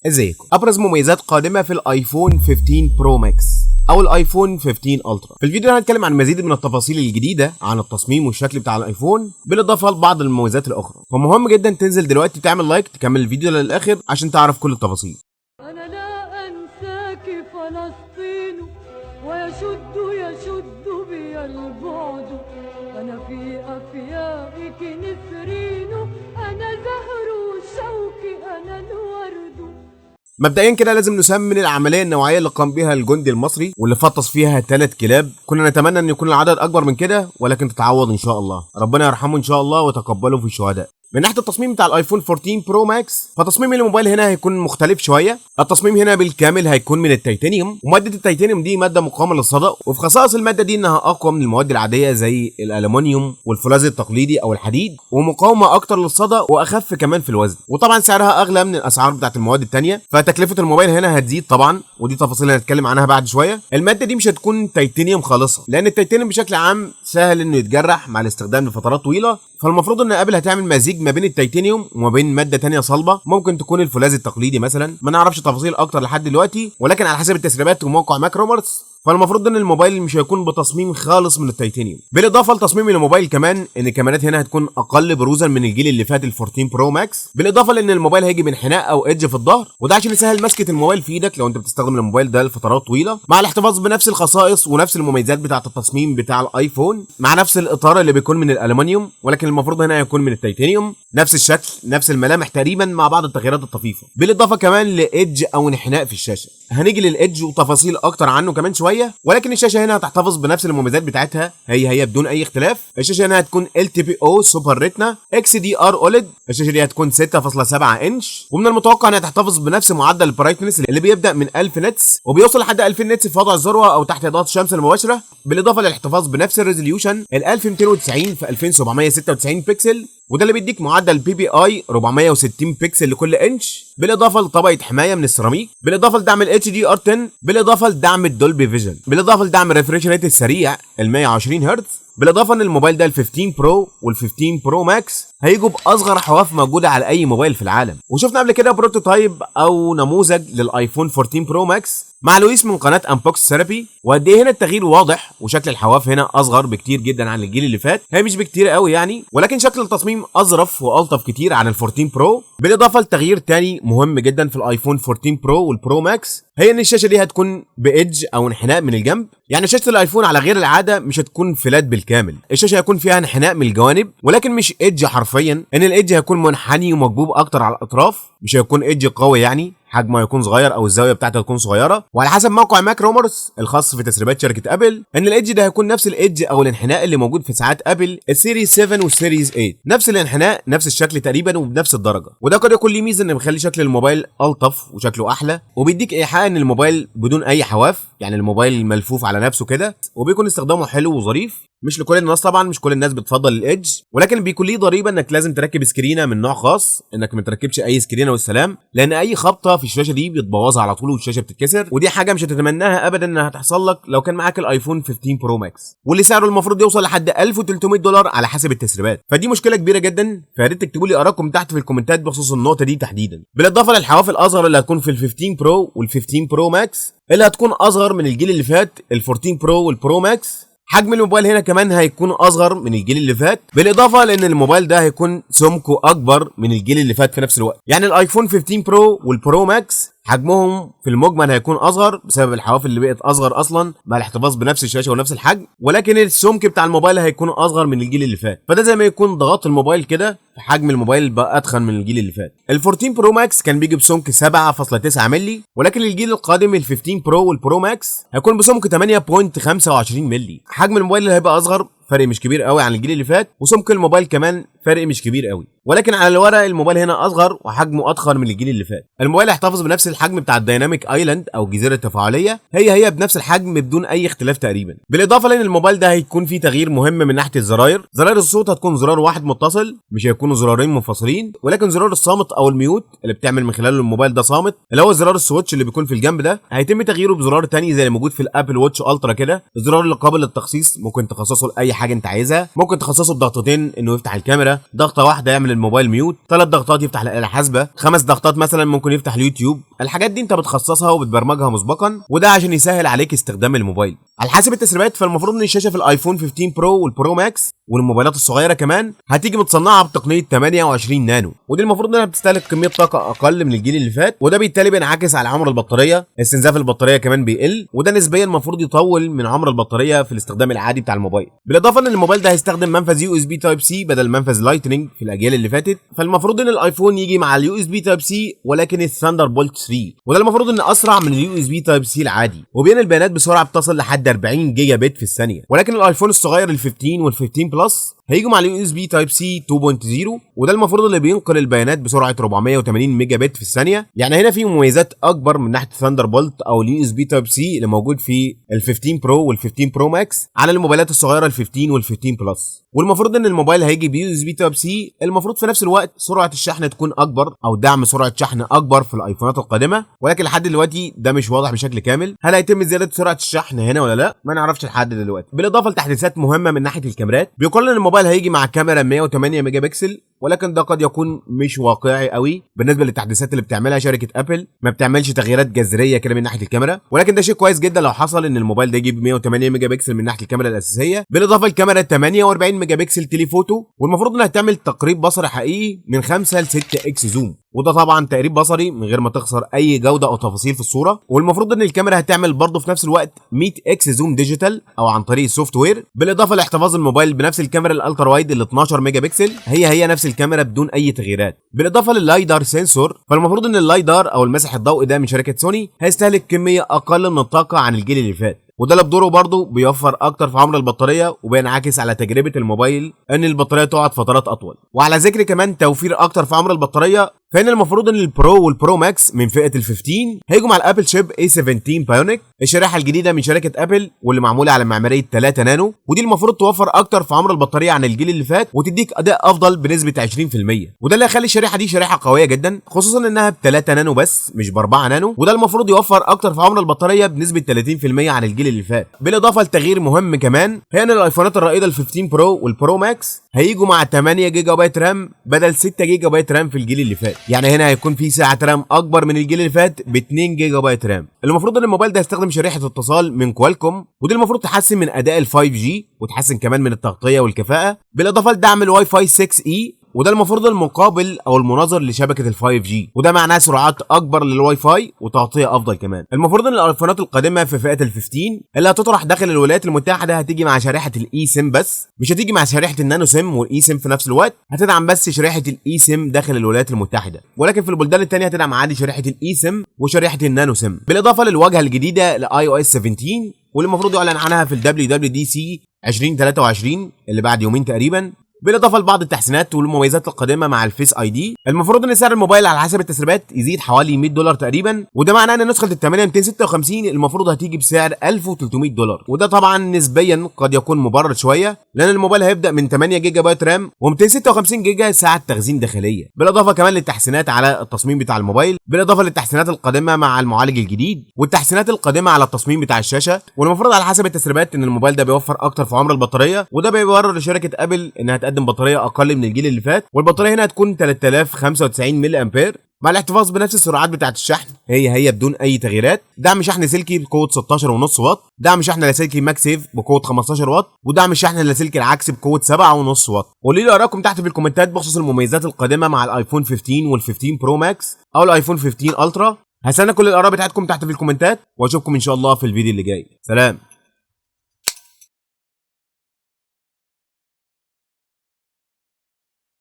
ازيكم؟ ابرز مميزات قادمة في الايفون 15 Pro Max او الايفون 15 Ultra. في الفيديو ده هنتكلم عن مزيد من التفاصيل الجديدة عن التصميم والشكل بتاع الايفون، بالاضافة لبعض المميزات الاخرى. فمهم جدا تنزل دلوقتي تعمل like، تكمل الفيديو للاخر عشان تعرف كل التفاصيل. أنا لا أنساك فلسطين، ويشد يشد بي البعد، أنا في أفيائك نسرين، أنا زهر الشوك، أنا الورد. مبدئيا كده لازم نسمن العملية النوعية اللي قام بها الجندي المصري واللي فطس فيها 3 كلاب. كنا نتمنى ان يكون العدد اكبر من كده، ولكن تتعوض ان شاء الله. ربنا يرحمه ان شاء الله ويتقبله في الشهداء. من ناحية التصميم بتاع الايفون 14 Pro Max، فتصميم الموبايل هنا هيكون مختلف شويه. التصميم هنا بالكامل هيكون من التيتانيوم، ومادة التيتانيوم دي مادة مقاومة للصدأ، وفي خصائص المادة دي انها اقوى من المواد العادية زي الالومنيوم والفولاذ التقليدي او الحديد، ومقاومة اكتر للصدأ واخف كمان في الوزن، وطبعا سعرها اغلى من الاسعار بتاعت المواد التانية، فتكلفه الموبايل هنا هتزيد طبعا، ودي تفاصيل هنتكلم عنها بعد شويه. المادة دي مش هتكون تيتانيوم خالصة، لان التيتانيوم بشكل عام سهل انه يتجرح مع الاستخدام لفترات طويله، فالمفروض ان ابل هتعمل مزيج ما بين التيتانيوم وما بين مادة تانية صلبه، ممكن تكون الفولاذ التقليدي مثلا، ما نعرفش تفاصيل اكتر لحد دلوقتي، ولكن على حسب التسريبات وموقع MacRumors فالمفروض ان الموبايل مش هيكون بتصميم خالص من التيتانيوم. بالاضافة لتصميم الموبايل كمان ان الكاميرات هنا هتكون اقل بروزا من الجيل اللي فات ال 14 Pro Max، بالاضافة لان الموبايل هيجي بانحناء او edge في الظهر، وده عشان يسهل مسكه الموبايل في ايدك لو انت بتستخدم الموبايل ده لفترات طويله، مع الاحتفاظ بنفس الخصائص ونفس المميزات بتاعه التصميم بتاع الايفون، مع نفس الاطار اللي بيكون من الالومنيوم، ولكن المفروض هنا هيكون من التيتانيوم، نفس الشكل نفس الملامح تقريبا مع بعض التغييرات الطفيفه، بالاضافة كمان ل edge او انحناء في الشاشه. هنيجي لل edge وتفاصيل اكتر عنه كمان شويه، ولكن الشاشة هنا هتحتفظ بنفس المميزات بتاعتها هي هي بدون اي اختلاف. الشاشة هنا هتكون LTPO Super Retina XDR OLED. الشاشة دي هتكون 6.7 انش، ومن المتوقع انها تحتفظ بنفس معدل ال brightness اللي بيبدا من 1000 nits وبيوصل لحد 2000 nits في وضع الذروة او تحت اضاءه الشمس المباشره، بالاضافة للاحتفاظ بنفس ال resolution ال 1290 في 2796 بكسل، وده اللي بيديك معدل PPI 460 بكسل لكل انش، بالاضافة لطبقه حماية من السيراميك، بالاضافة لدعم ال HDR 10، بالاضافة لدعم ال Dolby Vision، بالاضافة لدعم ال refresh rate السريع ال 120 هرتز. بالاضافة ان الموبايل ده ال 15 Pro وال 15 Pro Max هيجوا باصغر حواف موجودة على اي موبايل في العالم. وشفنا قبل كده prototype او نموذج للايفون 14 Pro Max مع لويس من قناة Unbox Therapy، وقد ايه هنا التغيير واضح، وشكل الحواف هنا اصغر بكتير جدا عن الجيل اللي فات، هي مش بكتير قوي يعني، ولكن شكل التصميم اظرف والطف كتير عن ال 14 Pro. بالاضافة لتغيير تاني مهم جدا في الايفون 14 Pro وال Pro Max، هي ان الشاشة دي هتكون ب edge او انحناء من الجنب. يعني شاشة الايفون على غير العادة مش هتكون flat بالكامل، الشاشة هيكون فيها انحناء من الجوانب، ولكن مش edge حرفيا، ان ال edge هيكون منحني ومكبوب اكتر على الاطراف، مش هيكون edge قوي يعني حجمه هيكون صغير او الزاوية بتاعته هتكون صغيره. وعلى حسب موقع MacRumors الخاص في تسريبات شركة ابل، ان ال edge ده هيكون نفس ال edge او الانحناء اللي موجود في ساعات ابل ال Series 7 وال Series 8، نفس الانحناء نفس الشكل تقريبا وبنفس الدرجه. وده قد يكون ليه ميزة انه بيخلي شكل الموبايل الطف وشكله احلى، وبيديك ايحاء ان الموبايل بدون اي حواف، يعني الموبايل ملفوف على نفسه كده، وبيكون استخدامه حلو وظريف. مش لكل الناس طبعا، مش كل الناس بتفضل ال edge، ولكن بيكون ليه ضريبة انك لازم تركب سكرينه من نوع خاص، انك ما تركبش اي سكرينه والسلام، لان اي خبطه في الشاشة دي بتبوظها على طول والشاشه بتتكسر، ودي حاجة مش هتتمناها ابدا انها تحصل لك لو كان معاك الايفون 15 Pro Max، واللي سعره المفروض يوصل لحد 1300 دولار على حسب التسريبات. فدي مشكلة كبيرة جدا، فيا ريت تكتبوا لي ارائكم تحت في الكومنتات بخصوص النقطة دي تحديدا. بالاضافة للحواف الاصغر اللي هتكون في ال 15 Pro وال 15 Pro Max، اللي هتكون اصغر من الجيل اللي فات ال 14 Pro وال Pro Max. حجم الموبايل هنا كمان هيكون اصغر من الجيل اللي فات، بالاضافة لان الموبايل ده هيكون سمكة اكبر من الجيل اللي فات في نفس الوقت. يعني الايفون 15 Pro وال Pro Max حجمهم في المجمل هيكون اصغر بسبب الحواف اللي بقت اصغر اصلا، مع الاحتفاظ بنفس الشاشة ونفس الحجم، ولكن السمك بتاع الموبايل هيكون اصغر من الجيل اللي فات، فده زي ما يكون ضغط الموبايل كده، حجم الموبايل بقى اتخن من الجيل اللي فات. ال 14 Pro Max كان بيجي بسمك 7.9 مللي، ولكن الجيل القادم ال 15 Pro وال Pro Max هيكون بسمك 8.25 مللي. حجم الموبايل اللي هيبقى اصغر فرق مش كبير قوي عن الجيل اللي فات، وسمك الموبايل كمان فرق مش كبير قوي، ولكن على الورق الموبايل هنا اصغر وحجمه اضخم من الجيل اللي فات. الموبايل هيحتفظ بنفس الحجم بتاع ال Dynamic Island او الجزيرة التفاعليه، هي هي بنفس الحجم بدون اي اختلاف تقريبا. بالاضافة لان الموبايل ده هيكون فيه تغيير مهم من ناحية الزراير. زراير الصوت هتكون زرار واحد متصل، مش هيكونوا زرارين منفصلين، ولكن زرار الصامت او ال mute اللي بتعمل من خلاله الموبايل ده صامت، اللي هو زرار ال switch اللي بيكون في الجنب ده، هيتم تغييره بزرار تاني زي اللي موجود في ال Apple Watch Ultra كده، الزرار اللي قابل للتخصيص، ممكن تخصصه لاي حاجة. حاجة انت عايزها. ممكن تخصصه بضغطتين انه يفتح الكاميرا، ضغطه واحدة يعمل الموبايل mute، 3 ضغطات يفتح الاله الحاسبة، 5 ضغطات مثلا ممكن يفتح اليوتيوب. الحاجات دي انت بتخصصها وبتبرمجها مسبقا، وده عشان يسهل عليك استخدام الموبايل. على حسب التسريبات فالمفروض ان الشاشة في الايفون 15 Pro وال Pro Max والموبايلات الصغيرة كمان هتيجي متصنعه بتقنية 28 نانو، ودي المفروض انها بتستهلك كمية طاقة اقل من الجيل اللي فات، وده بالتالي بينعكس على عمر البطارية. استنزاف البطارية كمان بيقل، وده نسبيا المفروض يطول من عمر البطارية في الاستخدام العادي بتاع الموبايل. بالاضافة ان الموبايل ده هيستخدم منفذ USB Type C بدل منفذ Lightning في الاجيال اللي فاتت، فالمفروض ان الايفون يجي مع ال USB Type C ولكن ال Thunderbolt 3، وده المفروض ان اسرع من ال USB Type C العادي، وبينقل البيانات بسرعة بتصل لحد 40 جيجا بت في الثانية. ولكن الايفون الصغير ال 15 وال 15 Plus هيجوا مع ال USB Type C 2.0، وده المفروض اللي بينقل البيانات بسرعة 480 ميجا بت في الثانية. يعني هنا في مميزات اكبر من ناحية Thunderbolt او ال USB Type C اللي موجود في ال 15 Pro وال 15 Pro Max على الموبايلات الصغيرة ال 15 وال 15 Plus. والمفروض ان الموبايل هيجي ب USB Type C، المفروض في نفس الوقت سرعة الشحن تكون اكبر او دعم سرعة شحن اكبر في الايفونات القادمة، ولكن لحد دلوقتي ده مش واضح بشكل كامل. هل هيتم زيادة سرعة الشحن هنا ولا لا؟ ما نعرفش لحد دلوقتي. بالاضافة لتحديثات مهمة من ناحية الكاميرات، بيقال ان الموبايل هيجي مع كاميرا 108 ميجا بكسل، ولكن ده قد يكون مش واقعي قوي بالنسبة للتحديثات اللي بتعملها شركة ابل، ما بتعملش تغييرات جذرية كده من ناحية الكاميرا، ولكن ده شيء كويس جدا لو حصل ان الموبايل ده يجيب 108 ميجا بكسل من ناحية الكاميرا الاساسية، بالاضافة لكاميرا 48 ميجا بكسل telephoto، والمفروض انها تعمل تقريب بصري حقيقي من 5 ل 6 X zoom، وده طبعا تقريب بصري من غير ما تخسر اي جوده او تفاصيل في الصورة. والمفروض ان الكاميرا هتعمل برضه في نفس الوقت 100 X zoom digital او عن طريق ال software، بالاضافة لاحتفاظ الموبايل بنفس الكاميرا ال ultra wide ال 12 ميجا بكسل، هي هي نفس الكاميرا بدون اي تغييرات. بالاضافة لل LiDAR sensor، فالمفروض ان ال LiDAR او المسح الضوئي ده من شركة سوني هيستهلك كمية اقل من الطاقة عن الجيل اللي فات، وده اللي بدوره برضه بيوفر اكتر في عمر البطارية، وبينعكس على تجربه الموبايل ان البطارية تقعد فترات اطول. وعلى ذكر كمان توفير اكتر في عمر البطارية، فإن المفروض ان ال Pro وال Pro Max من فئة ال 15 هيجوا مع ال Apple chip A17 Bionic، الشريحة الجديدة من شركة ابل واللي معمولة على معمارية 3 نانو، ودي المفروض توفر اكتر في عمر البطارية عن الجيل اللي فات وتديك اداء افضل بنسبة 20%، وده اللي هيخلي الشريحة دي شريحة قوية جدا، خصوصا انها ب 3 نانو بس مش ب 4 نانو، وده المفروض يوفر اكتر في عمر البطارية بنسبة 30% عن الجيل اللي فات. بالاضافة لتغيير مهم كمان، هي ان الايفونات الرائدة ال 15 Pro وال Pro Max هيجوا مع 8 جيجا بايت RAM بدل 6 جيجا بايت RAM في الجيل اللي فات، يعني هنا هيكون في سعة RAM اكبر من الجيل اللي فات ب 2 جيجا بايت RAM. المفروض ان الموبايل ده يستخدم شريحة اتصال من كوالكوم، ودي المفروض تحسن من اداء ال 5G وتحسن كمان من التغطية والكفاءة، بالاضافة لدعم الواي فاي 6E، وده المفروض المقابل او المناظر لشبكه ال 5G، وده معناه سرعات اكبر للواي فاي وتغطيه افضل كمان. المفروض ان الايفونات القادمة في فئة ال 15 اللي هتطرح داخل الولايات المتحدة هتيجي مع شريحة ال eSIM بس، مش هتيجي مع شريحة ال nano SIM وال eSIM في نفس الوقت، هتدعم بس شريحة ال eSIM داخل الولايات المتحدة، ولكن في البلدان الثانية هتدعم عادي شريحة ال eSIM وشريحه ال nano SIM. بالاضافة للواجهة الجديدة ل iOS 17 واللي المفروض يعلن عنها في ال WWDC 2023 اللي بعد يومين تقريبا، بالاضافة لبعض التحسينات والمميزات القادمة مع ال Face ID. المفروض ان سعر الموبايل على حسب التسريبات يزيد حوالي 100 دولار تقريبا، وده معناه ان نسخه ال 8256 المفروض هتيجي بسعر 1300 دولار، وده طبعا نسبيا قد يكون مبرر شوية، لان الموبايل هيبدا من 8 جيجا بايت RAM و256 جيجا سعة تخزين داخلية، بالاضافة كمان للتحسينات على التصميم بتاع الموبايل، بالاضافة للتحسينات القادمة مع المعالج الجديد والتحسينات القادمة على التصميم بتاع الشاشة. والمفروض على حسب التسريبات ان الموبايل ده بيوفر اكتر في عمر البطارية، وده بيبرر لشركة ابل انها تقدم بطارية اقل من الجيل اللي فات، والبطاريه هنا هتكون 3095 ملي امبير مع الاحتفاظ بنفس السرعات بتاعه الشحن هي هي بدون اي تغييرات. دعم شحن سلكي بقوة 16.5 واط، دعم شحن لاسلكي MagSafe بقوة 15 واط، ودعم شحن اللاسلكي العكسي بقوة 7.5 واط. قولوا لي ارائكم تحت في الكومنتات بخصوص المميزات القادمة مع الايفون 15 وال 15 Pro Max او الايفون 15 Ultra. هستنى كل الاراء بتاعتكم تحت في الكومنتات، واشوفكم ان شاء الله في الفيديو اللي جاي. سلام.